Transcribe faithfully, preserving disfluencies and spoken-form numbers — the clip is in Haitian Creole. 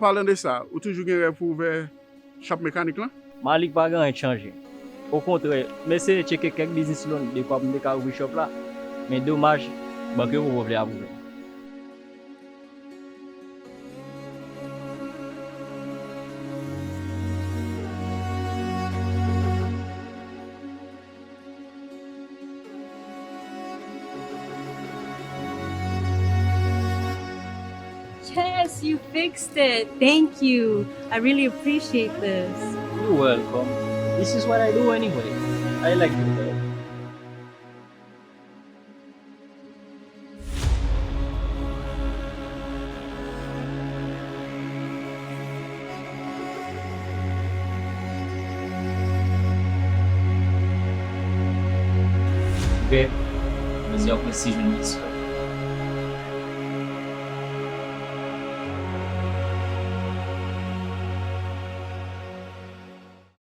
Palan de sa, ou toujou gen rèv pou ouvè shop mekanik lan? Malik, pa gen anyen k chanje. Okontrè, m eseye tcheke kèk biznis loan dekwa pou m te ka ouvri shop la, men domaj, bank yo poko vle apwouve m. Yes, you fixed it. Thank you. I really appreciate this. You're welcome. This is what I do anyway. I like to help. Babe, mezi an presi jwenn misyon.